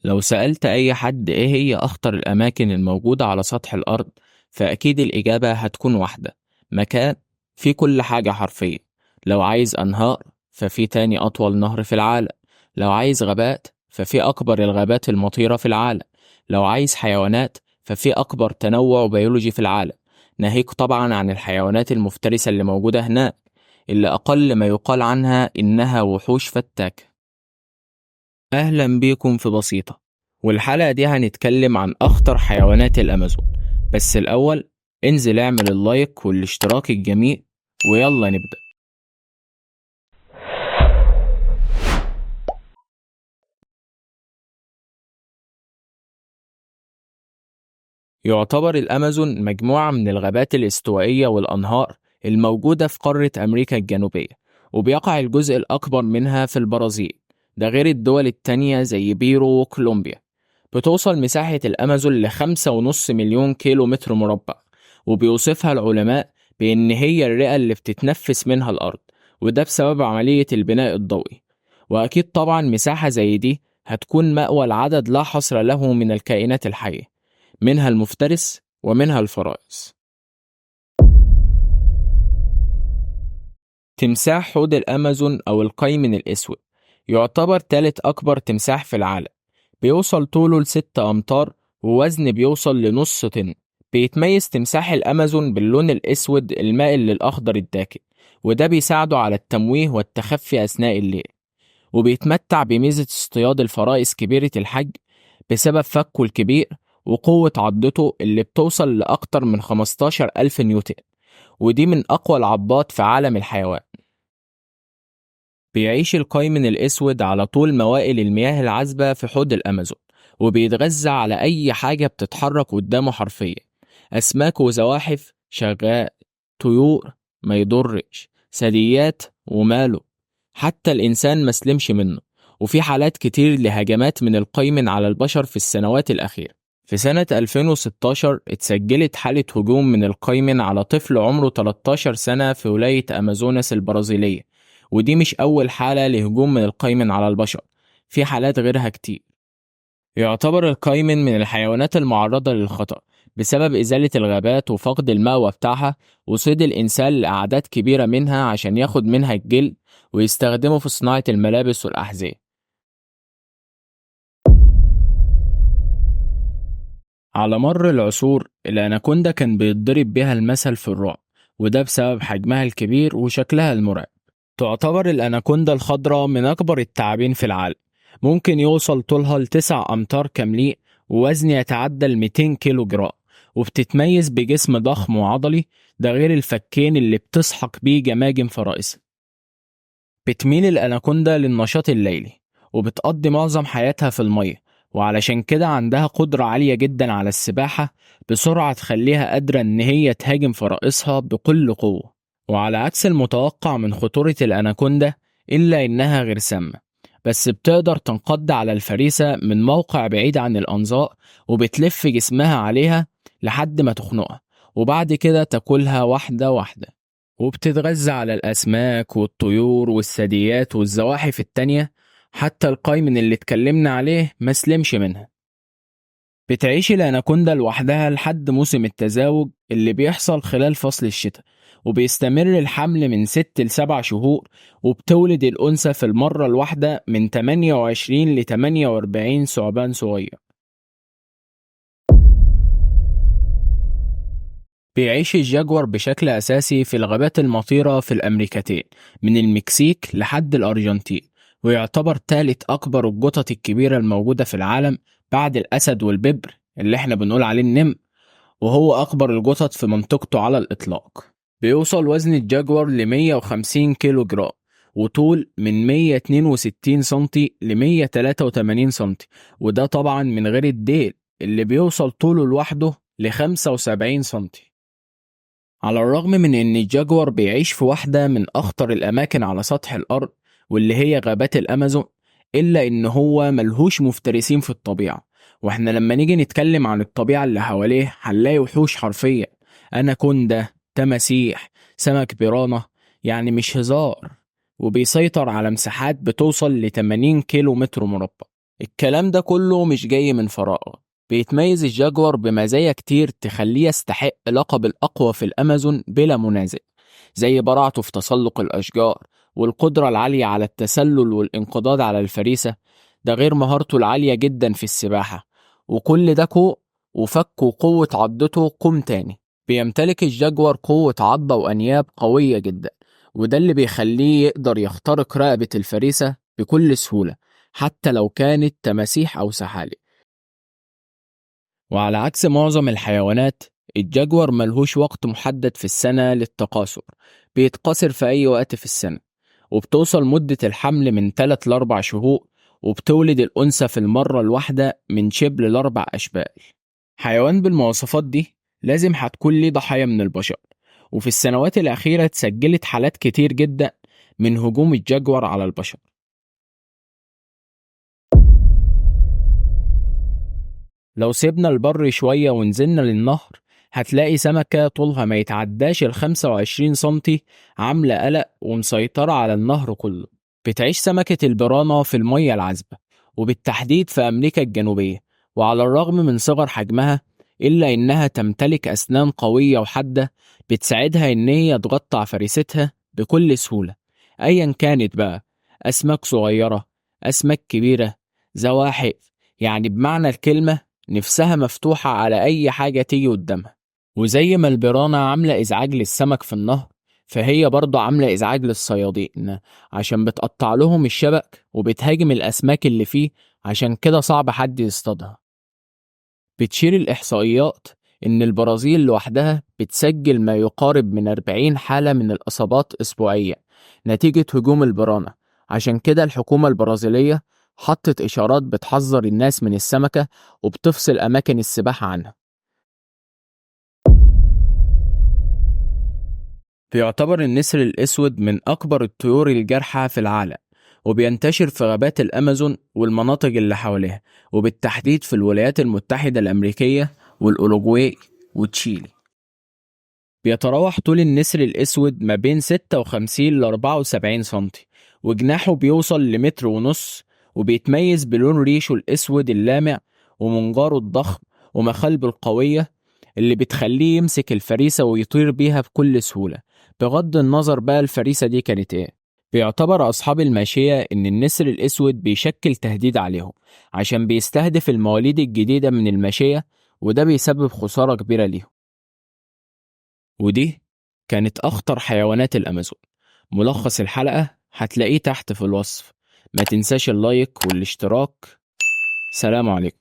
لو سألت أي حد إيه هي أخطر الأماكن الموجودة على سطح الأرض، فأكيد الإجابة هتكون واحدة: مكان فيه كل حاجة حرفيا. لو عايز أنهار ففي تاني أطول نهر في العالم، لو عايز غابات ففي أكبر الغابات المطيرة في العالم، لو عايز حيوانات ففي أكبر تنوع بيولوجي في العالم، ناهيك طبعا عن الحيوانات المفترسة اللي موجودة هناك، اللي أقل ما يقال عنها إنها وحوش فتاكة. أهلا بيكم في بسيطة، والحلقة دي هنتكلم عن أخطر حيوانات الأمازون. بس الأول انزل اعمل اللايك والاشتراك الجميل، ويلا نبدأ. يعتبر الأمازون مجموعة من الغابات الاستوائية والأنهار الموجودة في قارة أمريكا الجنوبية، وبيقع الجزء الأكبر منها في البرازيل، ده غير الدول التانية زي بيرو وكولومبيا. بتوصل مساحة الأمازون ل5.5 مليون كيلو متر مربع، وبيوصفها العلماء بأن هي الرئة اللي بتتنفس منها الأرض، وده بسبب عملية البناء الضوئي. وأكيد طبعا مساحة زي دي هتكون مأوى لعدد لا حصر له من الكائنات الحية، منها المفترس ومنها الفرائس. تمساح حوض الأمازون أو القيمن الأسود يعتبر ثالث أكبر تمساح في العالم، بيوصل طوله ل6 أمتار ووزن بيوصل لنص طن. بيتميز تمساح الأمازون باللون الأسود المائل للأخضر الداكن، وده بيساعده على التمويه والتخفي أثناء الليل. وبيتمتع بميزة اصطياد الفرائس كبيرة الحجم بسبب فكه الكبير وقوة عضته اللي بتوصل لأكتر من 15,000 نيوتن، ودي من أقوى العضات في عالم الحيوان. بيعيش القيمن الأسود على طول موائل المياه العذبة في حوض الأمازون، وبيتغذى على أي حاجة بتتحرك قدامه حرفيا: أسماك وزواحف، شغال، طيور، ما يضرش، ثدييات وماله، حتى الإنسان ما سلمش منه. وفي حالات كتير لهجمات من القيمن على البشر في السنوات الأخيرة. في سنة 2016 اتسجلت حالة هجوم من القيمن على طفل عمره 13 سنة في ولاية أمازوناس البرازيلية، ودي مش أول حالة لهجوم من القيمن على البشر، في حالات غيرها كتير. يعتبر القيمن من الحيوانات المعرضة للخطر بسبب إزالة الغابات وفقد المأوى بتاعها وصيد الإنسان لأعداد كبيرة منها عشان ياخد منها الجلد ويستخدمه في صناعة الملابس والأحذية. على مر العصور الأناكوندا كان بيتضرب بها المثل في الرعب، وده بسبب حجمها الكبير وشكلها المرعب. تعتبر الأناكوندا الخضراء من أكبر الثعابين في العالم، ممكن يوصل طولها ل9 أمتار كاملين ووزن يتعدى 200 كيلو جرام، وبتتميز بجسم ضخم وعضلي، ده غير الفكين اللي بتسحق بيه جماجم فرائسها. بتميل الأناكوندا للنشاط الليلي، وبتقضي معظم حياتها في المية، وعلشان كده عندها قدرة عالية جدا على السباحة بسرعة تخليها قادرة إن هي تهاجم فرائسها بكل قوة. وعلى عكس المتوقع من خطورة الأناكوندا إلا إنها غير سامة، بس بتقدر تنقض على الفريسة من موقع بعيد عن الأنظار، وبتلف جسمها عليها لحد ما تخنقها، وبعد كده تاكلها واحدة واحدة. وبتتغذى على الأسماك والطيور والثدييات والزواحف التانية، حتى القيمن اللي اتكلمنا عليه ما سلمش منها. بتعيش الأناكوندا لوحدها لحد موسم التزاوج اللي بيحصل خلال فصل الشتاء، وبيستمر الحمل من 6 ل7 شهور، وبتولد الأنثى في المرة الواحدة من 28 ل 48 ثعبان صغير. بيعيش الجاجوار بشكل أساسي في الغابات المطيرة في الأمريكتين من المكسيك لحد الأرجنتين، ويعتبر ثالث أكبر القطط الكبيرة الموجودة في العالم بعد الأسد والببر اللي احنا بنقول عليه النمر، وهو أكبر القطط في منطقته على الإطلاق. بيوصل وزن الجاجوار ل 150 كيلو جرام، وطول من 162 سنتي ل 183 سنتي، وده طبعا من غير الديل اللي بيوصل طوله لوحده ل 75 سنتي. على الرغم من إن الجاجوار بيعيش في واحدة من أخطر الأماكن على سطح الأرض واللي هي غابات الأمازون، إلا إن هو ملهوش مفترسين في الطبيعة. وإحنا لما نيجي نتكلم عن الطبيعة اللي حواليه هنلاقي وحوش حرفيا: أناكوندا، تماسيح، سمك بيرانا، يعني مش هزار. وبيسيطر على مساحات بتوصل ل 80 كيلو متر مربع. الكلام ده كله مش جاي من فراغ. بيتميز الجاجوار بمزايا كتير تخليه يستحق لقب الأقوى في الأمازون بلا منازع، زي براعته في تسلق الأشجار والقدرة العالية على التسلل والانقضاض على الفريسة، ده غير مهارته العالية جدا في السباحة، وكل ده كوء وفك وقوة عضته قوم تاني. بيمتلك الجاجوار قوة عضة وأنياب قوية جدا، وده اللي بيخليه يقدر يخترق رقبة الفريسة بكل سهولة حتى لو كانت تماسيح أو سحالي. وعلى عكس معظم الحيوانات، الجاجوار ملهوش وقت محدد في السنة للتقاصر، بيتقاصر في أي وقت في السنة، وبتوصل مدة الحمل من 3 ل 4 شهور، وبتولد الأنثى في المرة الواحدة من شبل ل4 أشبال. حيوان بالمواصفات دي لازم هتكون ليه ضحايا من البشر، وفي السنوات الأخيرة اتسجلت حالات كتير جدا من هجوم الجاجوار على البشر. لو سيبنا البر شوية ونزلنا للنهر هتلاقي سمكة طولها ما يتعداش ال 25 سنتي عاملة قلق ومسيطرة على النهر كله. بتعيش سمكة البرانا في المية العذبة، وبالتحديد في أمريكا الجنوبية، وعلى الرغم من صغر حجمها إلا إنها تمتلك أسنان قوية وحادة بتساعدها إن هي تقطع فريستها بكل سهولة، أيا كانت بقى، أسماك صغيرة، أسماك كبيرة، زواحف، يعني بمعنى الكلمة نفسها مفتوحة على أي حاجة تيجي قدامها. وزي ما البرانا عاملة إزعاج للسمك في النهر، فهي برضه عاملة إزعاج للصيادين عشان بتقطع لهم الشبك وبتهاجم الأسماك اللي فيه، عشان كده صعب حد يصطادها. بتشير الإحصائيات إن البرازيل لوحدها بتسجل ما يقارب من 40 حالة من الإصابات أسبوعيا نتيجة هجوم البرانا، عشان كده الحكومة البرازيلية حطت إشارات بتحذر الناس من السمكة وبتفصل أماكن السباحة عنها. بيعتبر النسر الأسود من أكبر الطيور الجارحة في العالم، وبينتشر في غابات الأمازون والمناطق اللي حواليها، وبالتحديد في الولايات المتحدة الأمريكية والأوروغواي وتشيلي. بيتراوح طول النسر الأسود ما بين 56 ل 74 سنتي، وجناحه بيوصل لمتر ونص، وبيتميز بلون ريشه الأسود اللامع ومنقاره الضخم ومخالبه القوية اللي بتخليه يمسك الفريسة ويطير بيها بكل سهولة، بغض النظر بقى الفريسة دي كانت ايه. بيعتبر أصحاب الماشية إن النسر الأسود بيشكل تهديد عليهم عشان بيستهدف المواليد الجديدة من الماشية، وده بيسبب خسارة كبيرة ليهم. ودي كانت أخطر حيوانات الأمازون. ملخص الحلقة هتلاقيه تحت في الوصف. ما تنساش اللايك والاشتراك. سلام عليكم.